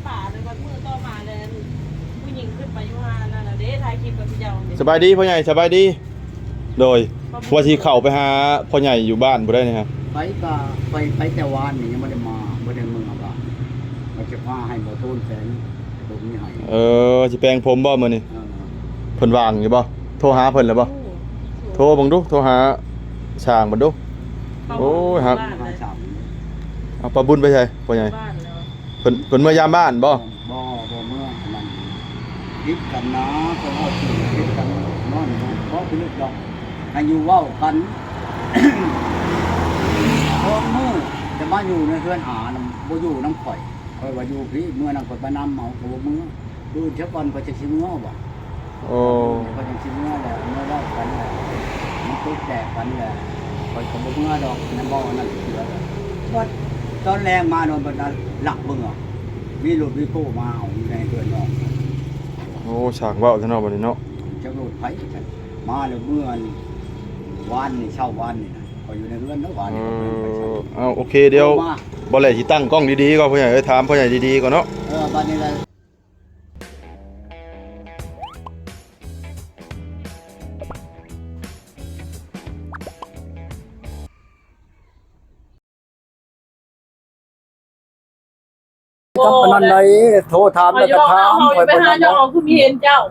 ປ່າ ແລ້ວບັດມື້ຕໍ່ມາແລ້ວ ຜູ້ຍິງຂຶ້ນໄປຢູ່ຫານັ້ນນະເດ້ ຖ່າຍຄລິບກັບເຈົ້າເດ້. ສະບາຍດີພໍ່ໃຫຍ່ ສະບາຍດີ. ໂດຍ ວ່າຊິເຂົ້າໄປຫາພໍ່ໃຫຍ່ຢູ່ບ້ານພຸ້ນໃດ໋ນີ້ຮະ. ໄປກໍໄປ ໄປແຕ່ວານນີ້ ຍັງບໍ່ໄດ້ມາ ບໍ່ໄດ້ເມືອບ້ານ ວ່າຈະພາໃຫ້ໝໍໂທນແປງຜົມນີ້ໃຫ້. ເອີ ຊິແປງຜົມບໍ່ມື້ນີ້? ເອີ ເພິ່ນວ່າງຢູ່ບໍ່? ໂທຫາເພິ່ນແລ້ວບໍ່? ໂທເບິ່ງດູ ໂທຫາຊ່າງເບິ່ງດູ. ໂອ້ຍ ຮັກ ເອົາ ປ້າບຸນໄປໃສພໍ່ໃຫຍ່? ເພິ່ນ ເພິ່ນເມືອຢາມບ້ານບໍ່? ບໍ່ ບໍ່ເມືອ ມັນຜິດກັນນະ ເພິ່ນເວົ້າຖືກຜິດກັນ ນອນບໍ່ພິລຶກດອກ ໃຫ້ຢູ່ເວົ້າກັນ ສອງມື້ຈະມາຢູ່ໃນເຮືອນອານຳ ບໍ່ຢູ່ນຳຂ້ອຍ ຂ້ອຍວ່າຢູ່ພີ້ ເມືອນຳຂ້ອຍໄປນຳເອົາ ກໍບໍ່ເມືອ ມື້ອື່ນຊະກ່ອນຂ້ອຍຈັ່ງຊິເມືອວ່າ. ໂອ້ ຂ້ອຍຈັ່ງຊິເມືອແຫຼະ ເມືອເວົ້າກັນແຫຼະ ມັນຕົກແຕກກັນແຫຼະ ຂ້ອຍກໍບໍ່ເມືອດອກ ຍັງເວົ້າອັນນັ້ນເທື່ອ. ບັດຕອນແລງມາໂດນບັດລັກເມືອ ມີລົດວີໂກ້ມາເອົາໃນເຮືອນນອກ. ໂອ້ ຊ່າງເວົ້າແທ້ເນາະບັດນີ້ເນາະ ຈັກລົດໃຜ ມາແລ້ວເມືອ ວານນີ້ ເຊົ້າວານນີ້ນະ ຂ້ອຍຢູ່ໃນເຮືອນເນາະ ວານນີ້. ເອີ ເອົາ ໂອເຄ ດຽວ ໂທມາ ບໍ່ແລຊິຕັ້ງກ້ອງດີໆກ່ອນ ພໍ່ໃຫຍ່ເອີຍ ຖາມພໍ່ໃຫຍ່ດີໆກ່ອນເນາະ. ເອີ ບັດນີ້ລະ ກັບອັນນັ້ນໄດ໋ ໂທຖາມແລ້ວກໍຖາມ ຂ້ອຍໄປຫາເຈົ້າ ເຮົາຄືມີເຫັນເຈົ້າ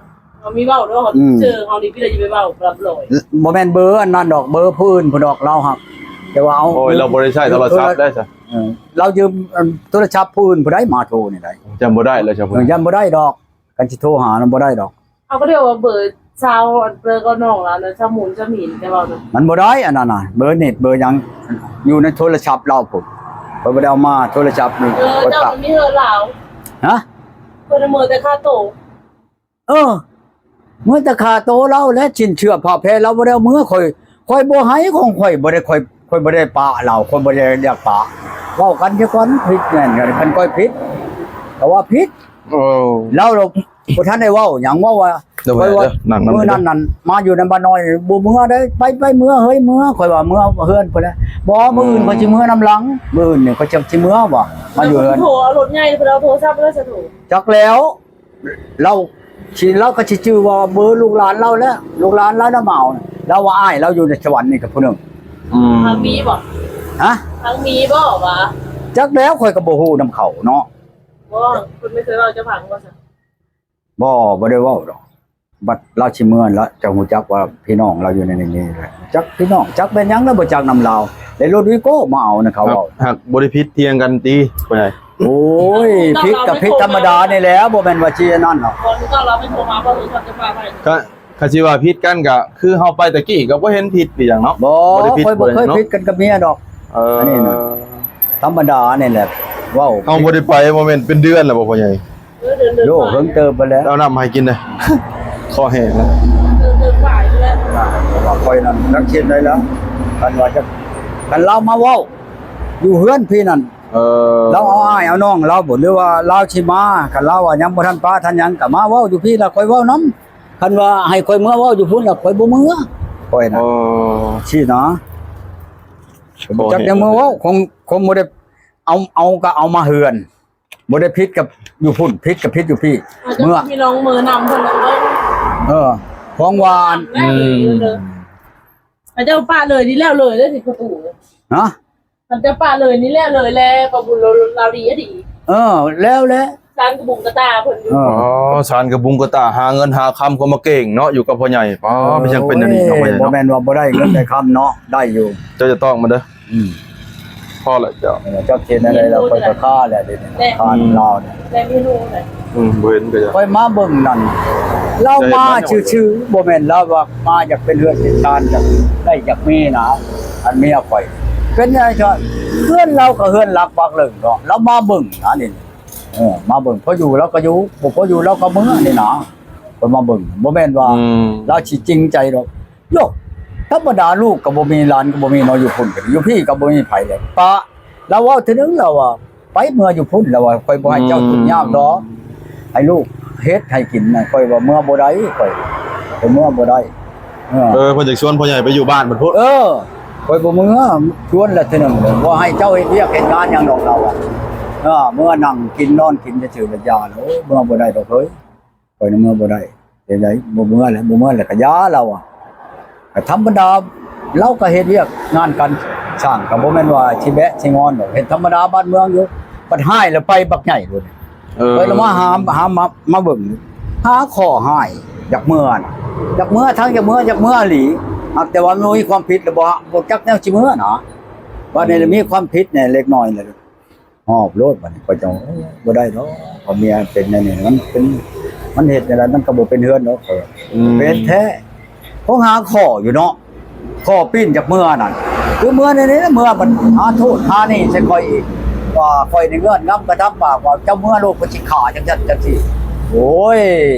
ເຮົາມີເວົ້າເດີ ເຮົາເຈີເຮົານີ້ ພີ່ລະຢ່າໄປເວົ້າກັບລອຍ ບໍ່ແມ່ນເບີອັນນັ້ນດອກ ເບີຜູ້ອື່ນພຸ້ນດອກ ລາວຮັກ ແຕ່ວ່າເອົາ ໂອ້ຍ ລາວບໍ່ໄດ້ໃຊ້ໂທລະສັບໄດ້ຊະ. ເອີ ລາວຢືມ ອັນ ໂທລະສັບຜູ້ອື່ນຜູ້ໃດມາໂທນີ້ໄດ໋ ຈຳບໍ່ໄດ້ແລ້ວຊະ ເອີ ຈຳບໍ່ໄດ້ດອກ ຄັນຊິໂທຫານຳບໍ່ໄດ້ດອກ. ເຮົາກໍໄດ້ວ່າເບີຊາວ ອັນເບີກໍນ້ອງລາວນະ ຊາວມູນຊາວໝີນ ແຕ່ວ່ານະ ມັນບໍ່ໄດ້ອັນນັ້ນນະ ເບີເນັດເບີຫຍັງ ຢູ່ໃນໂທລະສັບລາວພຸ້ນ ຂ້ອຍບໍ່ໄດ້ເອົາມາໂທລະສັບນີ້. ເອີ ເຈົ້າກໍມີເຮີລາວ ຮະ ເພິ່ນເມືອແຕ່ຄາໂຕ. ເອີ ເມືອແຕ່ຄາໂຕລາວ ແລະ ສິນເຊື່ອຜ້າແພລາວບໍ່ໄດ້ເອົາເມືອ ຂ້ອຍ ຂ້ອຍບໍ່ໃຫ້ຂອງຂ້ອຍ ບໍ່ໄດ້ ຂ້ອຍ ຂ້ອຍບໍ່ໄດ້ປະລາວ ຂ້ອຍບໍ່ໄດ້ຢາກປະ ເວົ້າກັນຊະກ່ອນ ຜິດແມ່ນ ຄັນຂ້ອຍຜິດ ກໍວ່າຜິດ. ໂອ້ ລາວ ລາວບໍ່ທັນໄດ້ເວົ້າຫຍັງ ເວົ້າວ່າ ຂ້ອຍວ່າ ມື້ນັ້ນນັ້ນ ມາຢູ່ນຳບ້ານນ້ອຍ ບໍ່ເມືອໃດ ໄປ ໄປເມືອເຮີຍເມືອ ຂ້ອຍວ່າເມືອເຮືອນພຸ້ນແຫຼະ. ບໍ່ ມື້ອື່ນຂ້ອຍຊິເມືອນຳຫຼັງ ມື້ອື່ນນີ້ຂ້ອຍຈັກຊິເມືອບໍ່ ມາຢູ່ເຮືອນ. ໂທເອົາລົດໃຫຍ່ ເພິ່ນເອົາໂທລະສັບມາໃຫ້ສະໂທ ຈັກແລ້ວ. ລາວຊິ ລາວກໍຊິຈື່ວ່າເບີລູກຫຼານລາວແຫຼະ ລູກຫຼານລາວນຳເອົາ ລາວວ່າອ້າຍລາວຢູ່ໃນສະຫວັນນີ້ກັບຜູ້ໜຶ່ງ. ອືມ ທາງມີບໍ່? ຮະ? ທາງມີບໍ່ຫວາ? ຈັກແລ້ວ ຂ້ອຍກໍບໍ່ຮູ້ນຳເຂົາເນາະ. ບໍ່ ເພິ່ນໄມ່ເຄີຍເວົ້າໃຫ້ເຈົ້າຟັງບໍ່ຊະ? ບໍ່ ບໍ່ໄດ້ເວົ້າດອກ. ບັດລາວຊິເມືອລະ ເຈົ້າຮູ້ຈັກວ່າພີ່ນ້ອງລາວຢູ່ໃນນີ້ແຫຼະ ຈັກພີ່ນ້ອງ ຈັກແມ່ນຫຍັງລະບໍ່ຈັກນຳລາວ ແລະລົດວີໂກ້ມາເອົານະ ເຂົາເວົ້າ. ຫາກ ຫາກບໍ່ໄດ້ຜິດຖຽງກັນຕິ ຜູ້ໃດ? ໂອ້ຍ ຜິດກໍຜິດທຳມະດານີ້ແຫຼະ ບໍ່ແມ່ນວ່າຊິອັນນັ້ນດອກ. ກໍ ຄັນຊິວ່າຜິດກັນກໍຄືເຮົາໄປຕະກີ້ກໍບໍ່ເຫັນຜິດອີ່ຫຍັງເນາະ. ບໍ່ ຂ້ອຍບໍ່ເຄີຍຜິດກັນກັບເມຍດອກ. ເອີ ອັນນີ້ນະ ທຳມະດານີ້ແຫຼະ ເວົ້າ ເຮົາບໍ່ໄດ້ໄປ ບໍ່ແມ່ນເປັນເດືອນແລ້ວບໍ່ ພໍ່ໃຫຍ່? ໂອ້ ເຫິງເຕີບໄປແລ້ວ ເອົານ້ຳໃຫ້ກິນເດີ້ ຄໍແຫ້ງແລ້ວ. ຂ້ອຍນັ້ນຈັກເຮັດໃດແລ້ວ ຄັນວ່າຈະ ຄັນລາວມາເວົ້າຢູ່ເຮືອນພີ້ນັ້ນ ເອີ ລາວເອົາອ້າຍເອົານ້ອງລາວບໍ ຫຼືວ່າລາວຊິມາ ຄັນລາວວ່າຍັງບໍ່ທັນປະທັນຫຍັງກໍມາເວົ້າຢູ່ພີ້ລະ ຂ້ອຍເວົ້ານຳ. ຄັນວ່າໃຫ້ຂ້ອຍເມືອເວົ້າຢູ່ພຸ້ນລະ ຂ້ອຍບໍ່ເມືອ ຂ້ອຍນະ. ໂອ້ ຊີ້ນະ ບໍ່ຈັກແນວເມືອເວົ້າ ຄົງ ຄົງບໍ່ໄດ້ ເອົາ ເອົາກໍເອົາມາເຮືອນ ບໍ່ໄດ້ຜິດກັບຢູ່ພຸ້ນ ຜິດກໍຜິດຢູ່ພີ້. ເມືອ ພີ່ນ້ອງເມືອນຳເພິ່ນເອີຍ. ເອີ ຂອງຫວານ ອືມ ເຂົາເຈົ້າປະເລີຍນີ້ແລ້ວເລີຍເດ້ ປະຕູ ຮະ? ຄັນຈະປະເລີຍນີ້ແລ້ວເລີຍແລະ ປະບຸນລາວດີອະດີ. ເອີ ແລ້ວແຫຼະ ສານກະບຸງກະຕາເພິ່ນຢູ່. ເອີ ອໍ ສານກະບຸງກະຕາ ຫາເງິນຫາຄຳກໍມາເກັ່ງເນາະ ຢູ່ກັບພໍ່ໃຫຍ່. ອໍ ເອີ ເປັນຫຍັງເປັນອັນນີ້ເນາະ ພໍ່ໃຫຍ່ ບໍ່ແມ່ນວ່າບໍ່ໄດ້ເງິນໄດ້ຄຳເນາະ ໄດ້ຢູ່. ເຈົ້າຈະຕ້ອງມາເດີ້. ອືມ ພໍລະເຈົ້າ. ເອີ ເຈົ້າເຮັດແນວໃດລະ ຂ້ອຍກໍຄາແຫຼະເດ ຄາລາວນີ້. ແຕ່ມີຮູ້ແຫຼະ. ອືມ ບໍ່ເຫັນກໍຢ່າ. ຂ້ອຍມາເບິ່ງນັ້ນ ລາວມາຊື່ໆ ບໍ່ແມ່ນລາວວ່າມາຢາກເປັນເຮືອນເປັນຊານ ຢາກໄດ້ຢາກມີນະ. ອັນເມຍຂ້ອຍເປັນຫຍັງຊະ ເຮືອນລາວກໍເຮືອນຫຼັກບັກເລີງເນາະ ລາວມາເບິ່ງນະນີ້. ເອີ ມາເບິ່ງ ພໍຢູ່ລາວກໍຢູ່ ບໍ່ພໍຢູ່ລາວກໍເມືອນີ້ນະ. ເພິ່ນມາເບິ່ງ ບໍ່ແມ່ນວ່າ ອືມ ລາວຊິຈິງໃຈດອກ. ໂຍ ທຳມະດາ ລູກກໍບໍ່ມີ ຫຼານກໍບໍ່ມີເນາະ ຢູ່ພຸ້ນກໍດີ ຢູ່ພີ້ກໍບໍ່ມີໃຜເລີຍ. ປະ ລາວເວົ້າເທື່ອໜຶ່ງ ລາວວ່າ ໄປເມືອຢູ່ພຸ້ນ ລາວວ່າ ຂ້ອຍບໍ່ໃຫ້ເຈົ້າ ອືມ ທຸກຍາກດອກ ໃຫ້ລູກເຮັດໃຫ້ກິນນະ. ຂ້ອຍວ່າເມືອບໍ່ໄດ້ ຂ້ອຍ ຂ້ອຍເມືອບໍ່ໄດ້. ເອີ ເອີ ເພິ່ນຢາກຊວນພໍ່ໃຫຍ່ໄປຢູ່ບ້ານເພິ່ນພຸ້ນ. ເອີ ຂ້ອຍບໍ່ເມືອ ຊວນລະເທື່ອໜຶ່ງ ບໍ່ໃຫ້ເຈົ້າເຮັດວຽກເຮັດງານຫຍັງດອກ ລາວວ່າ. ເອີ ເມືອນັ່ງກິນນອນກິນຊື່ໆ ລະຢ່າແລ້ວ ເມືອບໍ່ໄດ້ດອກເຮີ້ຍ. ຂ້ອຍນະເມືອບໍ່ໄດ້ ເຮັດໃດ ບໍ່ເມືອແຫຼະ ບໍ່ເມືອແຫຼະກະຢ່າລາວອະ. ກະທຳມະດາ ລາວກະເຮັດວຽກງານການຊ່າງ ກະບໍ່ແມ່ນວ່າຊິແບະຊິງອນດອກ ເຮັດທຳມະດາບ້ານເມືອງຢູ່. ບັດຮ້າຍແລ້ວໄປບັກໃຫຍ່ໂລດ. ເອີ ຂ້ອຍລະມາຫາ ຫາມາ ມາເບິ່ງ ຫາຂໍ້ຮ້າຍ ຢາກເມືອນະ ຢາກເມືອທັງຢາກເມືອ ຢາກເມືອອີ່ຫຼີ. ຫາກແຕ່ວ່າມີຄວາມຜິດລະບໍ່ ບໍ່ຈັກແນວຊິເມືອນະ. ບັດນີ້ລະມີຄວາມຜິດແດ່ເລັກນ້ອຍລະ ຮອບໂລດ. ບັດນີ້ຂ້ອຍຈັ່ງ ໂອ້ ບໍ່ໄດ້ດອກ ເພາະເມຍເປັນແນວນີ້ ມັນເປັນ ມັນເຮັດແນວໃດມັນກໍບໍ່ເປັນເຮືອນດອກ. ອືມ ເປັນແທ້ ຄົງຫາຂໍ້ຢູ່ເນາະ ຂໍ້ປີ້ນຈາກເມືອນັ້ນ ຄືເມືອໃນນີ້ ເມືອມັນຫາໂທດຫານີ້ໃສ່ຂ້ອຍອີກ ວ່າຂ້ອຍນີ້ເງືອດງຳກະດຳປາກວ່າ ເຈົ້າເມືອໂລດ ຂ້ອຍຊິຂ້າຈັ່ງຊັ້ນຈັ່ງຊີ້. ໂອ້ຍ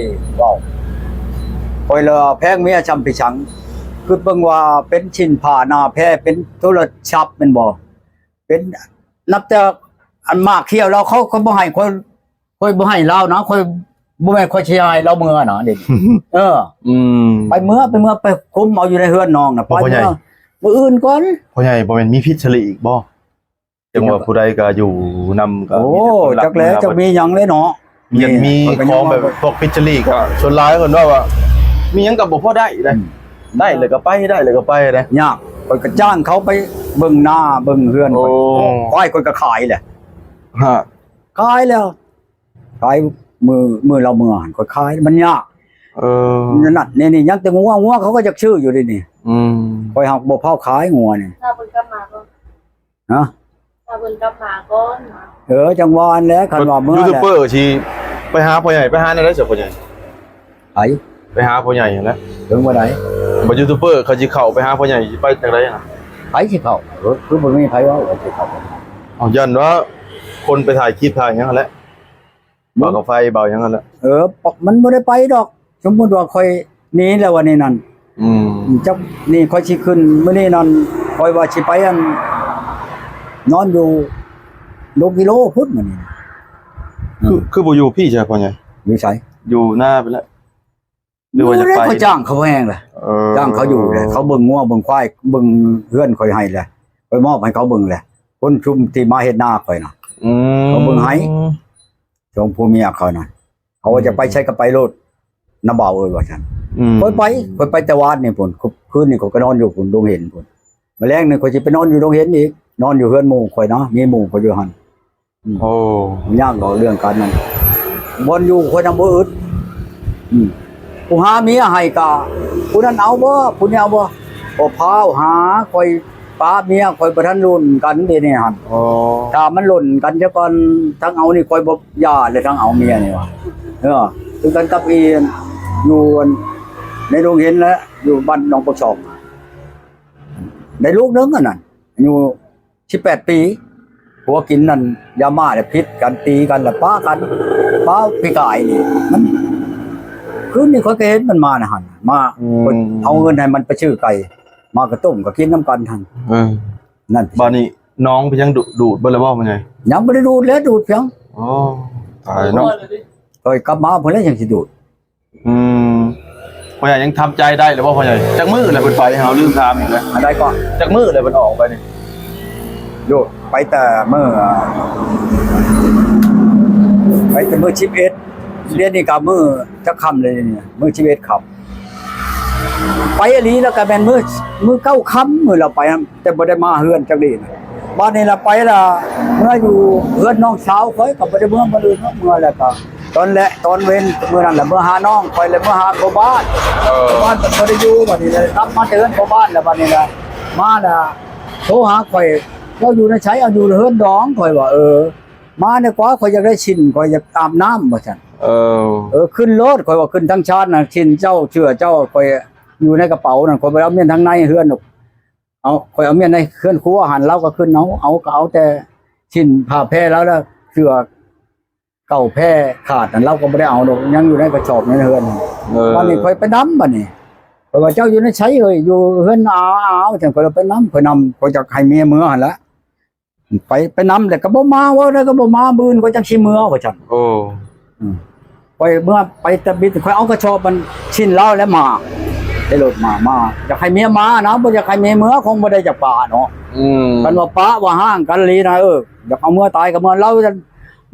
ເວົ້າ ຂ້ອຍລະແພງເມຍຊ່ຳພິສັງ ຄິດເບິ່ງວ່າເປັນຊິນຜ້າໜ້າແພ ເປັນໂທລະສັບແມ່ນບໍ່? ເປັນ ນັບແຕ່ອັນໝາກຂຽວລາວ ເຂົາ ເຂົາບໍ່ໃຫ້ຂ້ອຍ ຂ້ອຍບໍ່ໃຫ້ລາວນະ ຂ້ອຍ ບໍ່ແມ່ນຂ້ອຍຊິໃຫ້ລາວເມືອນະເດ. ເອີ ອືມ ໄປເມືອ ໄປເມືອ ໄປຄຸມເອົາຢູ່ໃນເຮືອນນ້ອງນະ ໄປເມືອ ມື້ອື່ນກ່ອນ. ພໍ່ໃຫຍ່ ບໍ່ແມ່ນມີພິດສະລີອີກບໍ່? ຈັ່ງວ່າຜູ້ໃດກໍຢູ່ນຳກໍ ໂອ້ ມີແຕ່ຄົນລັກ ຈັກແລ້ວ ເມືອ ຈັກມີຫຍັງແລ້ວເນາະ. ມີ ມີຂອງແບບພວກພິດສະລີກໍສ່ວນຫຼາຍເພິ່ນເວົ້າວ່າ ມີຫຍັງກໍບໍ່ພໍໄດ້ເດ້. ອືມ ໄດ້ແລ້ວກໍໄປ ໄດ້ແລ້ວກໍໄປເດ້. ຍາກ ຂ້ອຍກໍຈ້າງເຂົາໄປເບິ່ງນາເບິ່ງເຮືອນ. ໂອ້ ຂ້ອຍ ຂ້ອຍກໍຂາຍແຫຼະ. ຮະ ຂາຍແລ້ວ ຂາຍມື້ ມື້ລາວເມືອຫັ້ນ ຂ້ອຍຂາຍ ມັນຍາກ. ເອີ ນັ້ນ ນີ້ ນີ້ ຍັງແຕ່ງົວ ງົວເຂົາກໍຢາກຊື້ຢູ່ເດນີ້. ອືມ ຂ້ອຍຫາກບໍ່ພາວຂາຍງົວນີ້. ຖ້າເພິ່ນກັບມາກ່ອນ ຮະ ຖ້າເພິ່ນກັບມາກ່ອນ. ເອີ ຈັ່ງວ່າຫັ້ນແຫຼະ ຄັນວ່າເມືອ ຢູທູບເບີຊິໄປຫາພໍ່ໃຫຍ່ ໄປຫາແນວໃດຊະພໍ່ໃຫຍ່? ໃຜ? ໄປຫາພໍ່ໃຫຍ່ຫັ້ນແຫຼະ. ເຖິງວ່າໃດ? ບໍ່ ຢູທູບເບີເຂົາຊິເຂົ້າໄປຫາພໍ່ໃຫຍ່ ຊິໄປຈັ່ງໃດນະ? ໃຜຊິເຂົ້າ? ເອີ ຄືບໍ່ມີໃຜເວົ້າວ່າຊິເຂົ້າ. ເອົາ ຢ້ານວ່າຄົນໄປຖ່າຍຄລິບຖ່າຍຫຍັງຫັ້ນແຫຼະ ບໍ່ ເບົາກາໄຟເບົາຫຍັງຫັ້ນແຫຼະ. ເອີ ມັນບໍ່ໄດ້ໄປດອກ. ສົມມຸດວ່າຂ້ອຍໜີແລ້ວວັນນີ້ນັ້ນ ອືມ ຈັກນີ້ຂ້ອຍຊິຂຶ້ນມື້ນີ້ນັ້ນ ຂ້ອຍວ່າຊິໄປ ອັນ ນອນຢູ່ດົງກິໂລພຸ້ນມື້ນີ້. ຄື ອືມ ຄືບໍ່ຢູ່ພີ້ຊະພໍ່ໃຫຍ່? ຢູ່ໃສ? ຢູ່ນາພຸ້ນແຫຼະ. ຫຼືວ່າຢາກໄປ? ຢູ່ແລ້ວ ຂ້ອຍຈ້າງເຂົາແຮງແຫຼະ. ເອີ ຈ້າງເຂົາຢູ່ແຫຼະ ເຂົາເບິ່ງງົວເບິ່ງຄວາຍ ເບິ່ງເຮືອນຂ້ອຍໃຫ້ແຫຼະ ຂ້ອຍມອບໃຫ້ເຂົາເບິ່ງແຫຼະ. ຄົນຊຸມທີ່ມາເຮັດນາຂ້ອຍນະ ອືມ ເຂົາເບິ່ງໃຫ້ ສອງຜົວເມຍຂ້ອຍນະ. ເຂົາວ່າ ອືມ ຈະໄປໃສກໍໄປໂລດ ນ້າບ່າວເອີຍ ວ່າຊັ້ນ. ອືມ ຂ້ອຍໄປ ຂ້ອຍໄປແຕ່ວານນີ້ພຸ້ນ ຄືນນີ້ຂ້ອຍກໍນອນຢູ່ພຸ້ນ ດົງເຫັນພຸ້ນ. ມະແລງນີ້ຂ້ອຍຊິໄປນອນຢູ່ດົງເຫັນອີກ ນອນຢູ່ເຮືອນໝູ່ຂ້ອຍນະ ມີໝູ່ຂ້ອຍຢູ່ຫັ້ນ. ອືມ ໂອ້ ຍາກດອກເລື່ອງການນັ້ນ ບ່ອນຢູ່ຂ້ອຍນຳບໍ່ອຶດ. ອືມ ຜູ້ຫາເມຍໃຫ້ກະຜູ້ນັ້ນເອົາບໍ່ ຜູ້ນີ້ເອົາບໍ່ ບໍ່ພາວຫາ ຂ້ອຍປາເມຍ ຂ້ອຍບໍ່ທັນລົນກັນເດນີ້ຫັ້ນ. ອໍ ຖ້າມັນລົນກັນຊະກ່ອນ ທັງເອົານີ້ຂ້ອຍບໍ່ຢ່າເລີຍ ທັງເອົາເມຍນີ້ວ່າ. ເອີ ຄືກັນກັບອີ່ຢູ່ໃນດົງເຫັນແຫຼະ ຢູ່ບ້ານໜອງປາກຊ່ອງ ໄດ້ລູກໜຶ່ງອັນນັ້ນ ອາຍຸ ສິບແປດປີ ຜົວກິນນັ້ນຢາມ້າແລ້ວຜິດກັນ ຕີກັນແລ້ວປະກັນ ປະປີກາຍນີ້. ມັນ ຄືນນີ້ຂ້ອຍກໍເຫັນມັນມານະຫັ້ນ ມາ ອືມ ເອົາເງິນໃຫ້ມັນໄປຊື້ໄກ່ ມາກະຕົ້ມກໍກິນນຳກັນຫັ້ນ. ເອີ ນັ້ນ ບາດນີ້ໜອງເປັນຫຍັງ ດູດ ດູດເບິດແລ້ວບໍ່ ພໍ່ໃຫຍ່? ຍັງບໍ່ໄດ້ດູດແລ້ວ ດູດຫຍັງ? ອໍ ຕາຍເນາະ ຂ້ອຍກັບມາພຸ້ນແລ້ວຈັ່ງຊິດູດ. ອືມ ພໍ່ໃຫຍ່ຍັງທຳໃຈໄດ້ຫຼືບໍ່ພໍ່ໃຫຍ່? ຈັກມື້ແລ້ວເພິ່ນໄປ ເຮົາລືມຖາມອີກແລ້ວ ອັນໃດກໍ ຈັກມື້ແລ້ວເພິ່ນອອກໄປນີ້? ໂຍ ໄປແຕ່ມື້ ໄປແຕ່ມື້ສິບເອັດ ດຽວນີ້ກໍມື້ຈັກຄ່ຳແລ້ວນີ້ ມື້ສິບເອັດຄ່ຳ ໄປອີ່ຫຼີ ແລ້ວກໍແມ່ນມື້ ມື້ເກົ້າຄ່ຳ ມື້ລາວໄປນຳ ແຕ່ບໍ່ໄດ້ມາເຮືອນຈັກດີ້. ບາດນີ້ລະໄປລະ ເມືອຢູ່ເຮືອນນ້ອງສາວຂ້ອຍ ກໍບໍ່ໄດ້ເມືອບ່ອນອື່ນເນາະ ເມືອແລ້ວກໍຕອນແລະ ຕອນເວັນ ມື້ນັ້ນລະເມືອຫານ້ອງຂ້ອຍ ແລະເມືອຫາພໍ່ບ້ານ ເອີ ພໍ່ບ້ານກໍບໍ່ໄດ້ຢູ່. ບາດນີ້ລະກັບມາແຕ່ເຮືອນພໍ່ບ້ານລະ ບາດນີ້ລະມາລະໂທຫາຂ້ອຍ ເຈົ້າຢູ່ໃນໃສ? ເອົາ ຢູ່ເຮືອນດອງ. ຂ້ອຍວ່າ ເອີ ມາແດ່ກວ່າ ຂ້ອຍຢາກໄດ້ສິນ ຂ້ອຍຢາກອາບນ້ຳ ວ່າຊັ້ນ. ເອີ ເອີ ຂຶ້ນໂລດ ຂ້ອຍວ່າ ຂຶ້ນທາງຊານນະ ສິນເຈົ້າ ເສື້ອເຈົ້າ ຂ້ອຍຢູ່ໃນກະເປົານັ້ນ ຂ້ອຍບໍ່ໄດ້ເອົາມ້ຽນທາງໃນເຮືອນດອກ. ເອົາ ຂ້ອຍເອົາມ້ຽນໃນເຮືອນຄົວຫັ້ນ ລາວກໍຂຶ້ນເອົາ ເອົາກໍເອົາແຕ່ສິ້ນຜ້າແພລາວ ແລ້ວເສື້ອເກົ່າແພຂາດນັ້ນ ລາວກໍບໍ່ໄດ້ເອົາດອກ ຍັງຢູ່ໃນກະສອບໃນເຮືອນ. ເອີ ບາດນີ້ຂ້ອຍໄປນຳ ບາດນີ້ຂ້ອຍວ່າ ເຈົ້າຢູ່ໃນໃສເອີຍ? ຢູ່ເຮືອນອາວ ອາວ ຈັ່ງຂ້ອຍໄປນຳ ຂ້ອຍນຳ ຂ້ອຍຈະໃຫ້ເມຍເມືອຫັ້ນລະ ໄປ ໄປນຳແລ້ວກໍບໍ່ມາ ເວົ້າໄດ້ກໍບໍ່ມາ ມື້ອື່ນຂ້ອຍຈັ່ງຊິເມືອ ວ່າຊັ້ນ. ໂອ້ ອືມ ຂ້ອຍເມືອໄປຕະບິດ ຂ້ອຍເອົາກະສອບມັນ ຊິ້ນລາວແລ້ວມາ ໃສ່ລົດມາ ມາ ຢາກໃຫ້ເມຍມານະ ບໍ່ຢາກໃຫ້ເມຍເມືອ ຄົງບໍ່ໄດ້ຈາກປ່າເນາະ. ອືມ ຄັນວ່າປະວ່າຮ້າງກັນອີ່ຫຼີນະ ເອີ ຢາກເອົາເມືອຕາຍກໍເມືອ ລາວ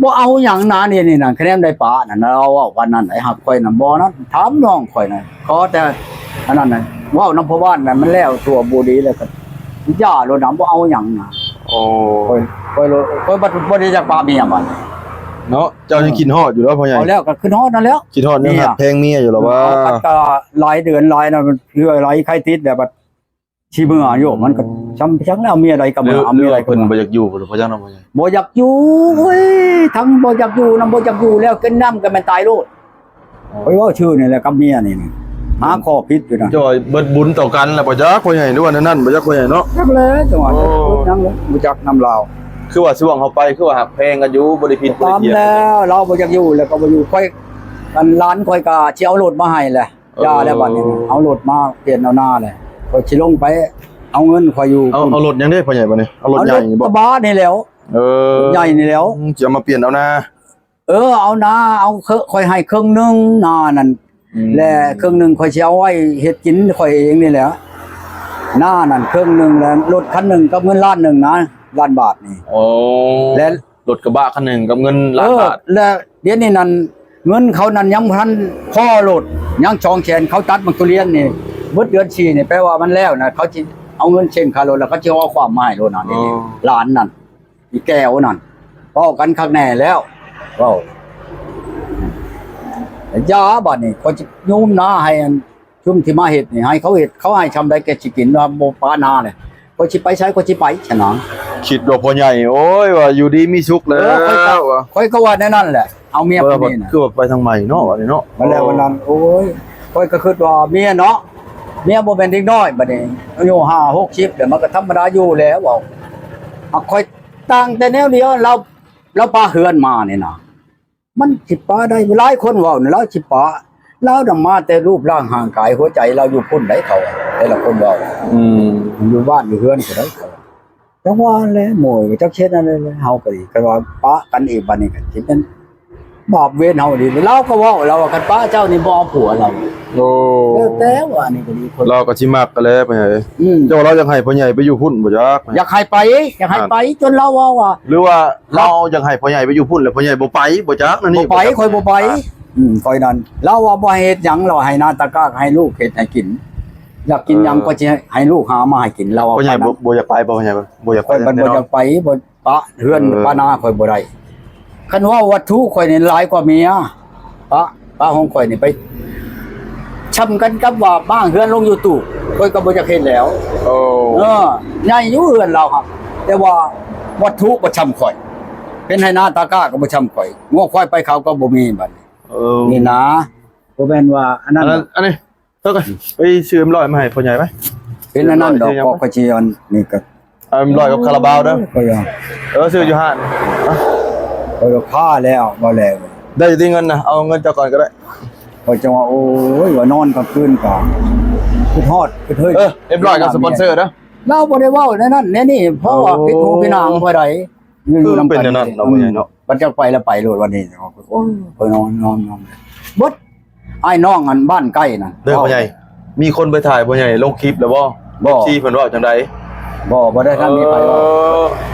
ບໍ່ເອົາຫຍັງນາ ນີ້ ນີ້ນະ ຄະແນນໄດ້ປະນັ້ນ ລາວເວົ້າປານນັ້ນ ໄອ້ຮັກຂ້ອຍນະ ບໍ່ນັ້ນ ຖາມນ້ອງຂ້ອຍນະ ຂໍແຕ່ອັນນັ້ນນະ ເວົ້ານຳພໍ່ບ້ານນະ ມັນແລ້ວຕົວບໍ່ດີແລ້ວກໍຢ່າໂລດນະ ບໍ່ເອົາຫຍັງນະ. ໂອ້ ຂ້ອຍ ຂ້ອຍ ຂ້ອຍບໍ່ ບໍ່ໄດ້ຢາກປະເມຍບັດ ເນາະ. ເຈົ້າຍັງຄິດຮອດຢູ່ບໍ່ ພໍ່ໃຫຍ່? ເອົາແລ້ວກໍຄິດຮອດນັ້ນແຫຼ້ວ ຄິດຮອດຍັງຮັກແພງເມຍຢູ່ລະວ່າ? ເອົາກັນກໍຫຼາຍເດືອນຫຼາຍນະ ເທື່ອຫຼາຍໄຂ້ຕິດແລ້ວບັດ ຊິເມືອຢູ່ ມັນກໍຊ່ຳຈັກແລ້ວ ເມຍໃດກໍເມືອ ເອົາເມຍໃດກໍເມືອ ເພິ່ນບໍ່ຢາກຢູ່ບໍ່ ເພາະຫຍັງເນາະ ບໍ່ຢາກຢູ່. ໂອ້ຍ ທັງບໍ່ຢາກຢູ່ນຳ ບໍ່ຢາກຢູ່ແລ້ວ ກິນນ້ຳກໍແມ່ນຕາຍໂລດ. ຂ້ອຍເວົ້າຊື່ນີ້ແຫຼະກັບເມຍນີ້ ຫາຂໍ້ຜິດຢູ່ນະ ຈອຍເບິດບຸນຕໍ່ກັນແລ້ວບໍ່ຈັກ ພໍ່ໃຫຍ່ ຫຼືວ່າແນວນັ້ນບໍ່ຈັກ ພໍ່ໃຫຍ່ເນາະ. ຈັກແຫຼະ ຈັງຫວະ ໂອ້ ຍັງບໍ່ຈັກນຳລາວ ຄືວ່າຊ່ວງເຮົາໄປ ຄືວ່າຮັກແພງກັນຢູ່ ບໍ່ໄດ້ຜິດບໍ່ໄດ້ຖຽງ ຕາມແລ້ວ ລາວບໍ່ຢາກຢູ່ແລ້ວກໍບໍ່ຢູ່. ຂ້ອຍ ອັນຫຼານຂ້ອຍກໍຊິເອົາລົດມາໃຫ້ແຫຼະ ເອີ ຢ່າແລ້ວບັດນີ້ ເອົາລົດມາປ່ຽນເອົານາແຫຼະ ຂ້ອຍຊິລົງໄປເອົາເງິນຂ້ອຍຢູ່ ເອົາ ເອົາລົດຫຍັງເດ້ພໍ່ໃຫຍ່ບັດນີ້ ເອົາລົດໃຫຍ່ບໍ່? ລົດກະບະນີ້ແຫຼ້ວ ເອີ ໃຫຍ່ນີ້ແຫຼ້ວ ອືມ ຊິເອົາມາປ່ຽນເອົານາ ເອີ ເອົານາ ເອົາເຄີ ຂ້ອຍໃຫ້ເຄິ່ງໜຶ່ງນານັ້ນ ອືມ ແລະເຄິ່ງໜຶ່ງຂ້ອຍຊິເອົາໄວ້ເຮັດກິນຂ້ອຍເອງນີ້ແຫຼະ ນານັ້ນເຄິ່ງໜຶ່ງ ແລະລົດຄັນໜຶ່ງກັບເງິນລ້ານໜຶ່ງນະ ລ້ານບາດນີ້ ໂອ້ ແລະ ລົດກະບະຄັນໜຶ່ງກັບເງິນລ້ານບາດ ເອີ ແລະດຽວນີ້ນັ້ນ ເງິນເຂົານັ້ນຍັງບໍ່ທັນພໍລົດ ຍັງສອງແສນ ເຂົາຕັດໝາກທຸລຽນນີ້ ເບິດເດືອນສີ່ນີ້ ແປວ່າມັນແລ້ວນະ ເຂົາຊິເອົາເງິນເຊັນຄ່າລົດ ແລ້ວເຂົາຊິເອົາຄວາມມາໃຫ້ໂລດນັ້ນ ອໍ ນີ້ ຫຼານນັ້ນ ອີແກ້ວນັ້ນ ເວົ້າກັນຄັກແນ່ແລ້ວ ເວົ້າ ຢ່າ ບາດນີ້ຂ້ອຍຊິໂຍມນາໃຫ້ອັນ ຊຸມທີ່ມາເຮັດນີ້ ໃຫ້ເຂົາເຮັດ ເຂົາໃຫ້ຊ່ຳໃດແກຊິກິນ ວ່າບໍ່ປານາເລີຍ ຂ້ອຍຊິໄປໃສ ຂ້ອຍຊິໄປຊັ້ນນະ. ຄິດວ່າພໍ່ໃຫຍ່ ໂອ້ຍ ວ່າຢູ່ດີມີສຸກແລ້ວ ເອີ ຂ້ອຍກໍ ວ່າ ຂ້ອຍກໍວ່າແນວນັ້ນແຫຼະ ເອົາເມຍຜູ້ນີ້ນະ ຄືວ່າໄປທາງໃໝ່ເນາະ ບັດນີ້ເນາະ ບັດແລ້ວ ໂອ້ ວັນນັ້ນ ໂອ້ຍ ຂ້ອຍກໍຄິດວ່າເມຍເນາະ ເມຍບໍ່ແມ່ນເດັກນ້ອຍ ບັດນີ້ອາຍຸຫ້າຫົກສິບແລ້ວ ມັນກໍທຳມະດາຢູ່ແລ້ວ ເວົ້າ ຫາກຂ້ອຍຕ່າງແຕ່ແນວດຽວ ລາວ ລາວປະເຮືອນມານີ້ນະ ມັນຊິປະໄດ້ ຫຼາຍຄົນເວົ້ານະ ລາວຊິປະ ລາວນຳມາແຕ່ຮູບຮ່າງຮ່າງກາຍ ຫົວໃຈລາວຢູ່ພຸ້ນໃດ ເຂົາ ແຕ່ລະຄົນເວົ້າ ອືມ ຢູ່ບ້ານຢູ່ເຮືອນຜູ້ໃດ ເຂົາ ຈັ່ງວ່າແຫຼະ ໂມຍ ຈັກເຮັດອັນໃດ ເຮົາກໍດີ ຄັນວ່າປະກັນອີກ ບັດນີ້ກໍຊິແມ່ນບາບເວນເຮົາອີກ ລາວກໍເວົ້າ ລາວວ່າ ຄັນປະເຈົ້ານີ້ບໍ່ເອົາຜົວ ລາວ ໂອ້ ແລ້ວແຕ່ວ່າ ອັນນີ້ກໍດີ ຄົນ ລາວກໍຊິມັກຫັ້ນແຫຼະ ພໍ່ໃຫຍ່ ອືມ ເຈົ້າວ່າລາວຢາກໃຫ້ພໍ່ໃຫຍ່ໄປຢູ່ພຸ້ນບໍ່ຈັກ ຢາກໃຫ້ໄປ ຢາກໃຫ້ໄປ ຈົນລາວເວົ້າວ່າ ຫຼືວ່າ ລາວຢາກໃຫ້ພໍ່ໃຫຍ່ໄປຢູ່ພຸ້ນ ແລ້ວພໍ່ໃຫຍ່ບໍ່ໄປ ບໍ່ຈັກນັ້ນນີ້ ບໍ່ໄປ ຂ້ອຍບໍ່ໄປ ອືມ ຂ້ອຍນັ້ນ ລາວວ່າບໍ່ໃຫ້ເຮັດຫຍັງ ລາວໃຫ້ນາຕາກ້າ ໃຫ້ລູກເຮັດໃຫ້ກິນ ຢາກກິນຫຍັງ ເອີ ກໍຊິໃຫ້ລູກຫາມາໃຫ້ກິນ ລາວວ່າ ພໍ່ໃຫຍ່ ປານນັ້ນ ບໍ່ ບໍ່ຢາກໄປບໍ່ ພໍ່ໃຫຍ່ ບໍ່ຢາກໄປ ຂ້ອຍມັນບໍ່ຢາກໄປ ບໍ່ປະເຮືອນ ເອີ ປະນາ ຂ້ອຍບໍ່ໄດ້ ຄັນເວົ້າວັດຖຸຂ້ອຍນີ້ຫຼາຍກວ່າເມຍ ປະ ປະຂອງຂ້ອຍນີ້ໄປ ຊ່ຳກັນກັບວ່າມ້າງເຮືອນລົງຢູ່ຕູ້ ຂ້ອຍກໍບໍ່ຢາກເຮັດແລ້ວ ໂອ້ ເອີ ໃຫຍ່ຢູ່ເຮືອນລາວຫັ້ນ ແຕ່ວ່າວັດຖຸບໍ່ຊ່ຳຂ້ອຍ ເປັນໄຮ່ນາຕາກ້າກໍບໍ່ຊ່ຳຂ້ອຍ ງົວຄວາຍໄປເຂົາກໍບໍ່ມີບັດນີ້ ເອີ ນີ້ນະ ບໍ່ແມ່ນວ່າອັນນັ້ນ ອັນນັ້ນ ອັນນີ້ ເອີ ໄປຊື້ເອັມຮ້ອຍມາໃຫ້ພໍ່ໃຫຍ່ໄປ ເປັນອັນນັ້ນດອກ ເອັມຮ້ອຍ ກໍຂ້ອຍຊິອັນນີ້ກໍ ເອັມຮ້ອຍກັບຄາລາບາວເດີ ຂ້ອຍວ່າ ເອີ ຊື້ຢູ່ຮ້ານ ຂ້ອຍວ່າພາແລ້ວ ບໍ່ແລ້ວ ໄດ້ຢູ່ຕິເງິນນະ ເອົາເງິນເຈົ້າກ່ອນກໍໄດ້ ຂ້ອຍຈັ່ງວ່າ ໂອ້ຍ ວ່ານອນກາງຄືນກໍຄິດຮອດ ຄິດເຮີຍ ເອີ ເອັມຮ້ອຍກໍສະປອນເຊີເດີ ລາວບໍ່ໄດ້ເວົ້າແນວນັ້ນແນວນີ້ ເພາະວ່າ ໂອ້ ປິດຫູປິດຫາງຂ້ອຍໄດ໋ ຢູ່ ຢູ່ນຳກັນ ຄືເປັນແນວນັ້ນເນາະ ພໍ່ໃຫຍ່ເນາະ ບັດຈັກໄປແລ້ວໄປໂລດວັນນີ້ ໂອ້ຍ ຂ້ອຍນອນ ນອນ ນອນ ເບິດ ອ້າຍນ້ອງອັນບ້ານໃກ້ນັ້ນ ເດີພໍ່ໃຫຍ່ ມີຄົນໄປຖ່າຍພໍ່ໃຫຍ່ລົງຄລິບແລ້ວບໍ່? ບໍ່ ເອັຟຊີ ເພິ່ນເວົ້າຈັ່ງໃດ? ບໍ່ ບໍ່ໄດ້ທັນມີໃຜເວົ້າ ເອີ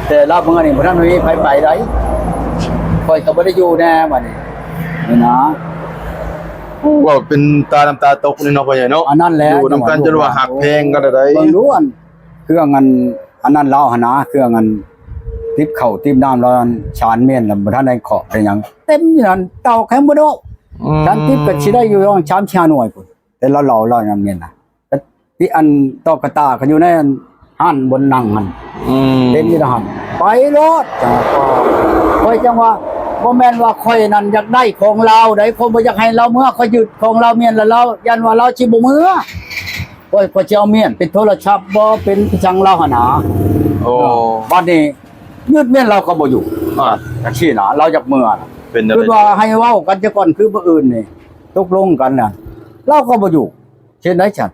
ແຕ່ລາວເມືອນີ້ບໍ່ທັນມີໃຜໄປໃດ ຂ້ອຍກໍບໍ່ໄດ້ຢູ່ແດ່ບັດນີ້ ນີ້ນະ ເວົ້າເປັນຕານ້ຳຕາຕົກນີ້ເນາະ ພໍ່ໃຫຍ່ເນາະ ອັນນັ້ນແຫຼະ ຢູ່ນຳກັນຈົນວ່າຮັກແພງກັນໄດ໋ ເບິ່ງດູອັນ ເຄື່ອງອັນ ອັນນັ້ນລາວຫັ້ນນະ ເຄື່ອງອັນຕິບເຂົ້າຕິບນ້ຳລາວ ສານເມນລະບໍ່ທັນໄດ້ເຄາະໄດ້ຫຍັງ ເຕັມຢູ່ຫັ້ນ ເຕົາແຂງບໍ່ໄດ້ເວົ້າ ອືມ ສານຕິບກໍຊິໄດ້ຢູ່ປະມານສາມສີ່ຫ້າໜ່ວຍພຸ້ນ ແຕ່ລາວເລົ່າລາວຍັງເມນນະ ທີ່ອັນຕອກກະຕ່າກໍຢູ່ໃນອັນຮ້ານບ່ອນນັ່ງຫັ້ນ ອືມ ເຫັນຢູ່ຫັ້ນ ໄປໂລດ ຂ້ອຍຈັ່ງວ່າ ບໍ່ແມ່ນວ່າຂ້ອຍນັ້ນຢາກໄດ້ຂອງລາວໃດ໋ ຂ້ອຍບໍ່ຢາກໃຫ້ລາວເມືອ ຂ້ອຍຍຶດຂອງລາວເມນລະ ລາວຢ້ານວ່າລາວຊິບໍ່ເມືອ ຂ້ອຍ ຂ້ອຍຊິເອົາເມນ ເປັນໂທລະສັບບໍ່ ເປັນອີ່ຫຍັງລາວຫັ້ນນາ ໂອ້ ເນາະ ບັດນີ້ຍຶດເມນລາວກໍບໍ່ຢູ່ ອ່າ ຈັ່ງຊີ້ນະ ລາວຢາກເມືອນະ ເປັນຈັ່ງໃດ ຄືວ່າໃຫ້ເວົ້າກັນຊະກ່ອນ ຄືມື້ອື່ນນີ້ຕົກລົງກັນນະ ລາວກໍບໍ່ຢູ່ ເຮັດໄດ້ຊັ້ນ?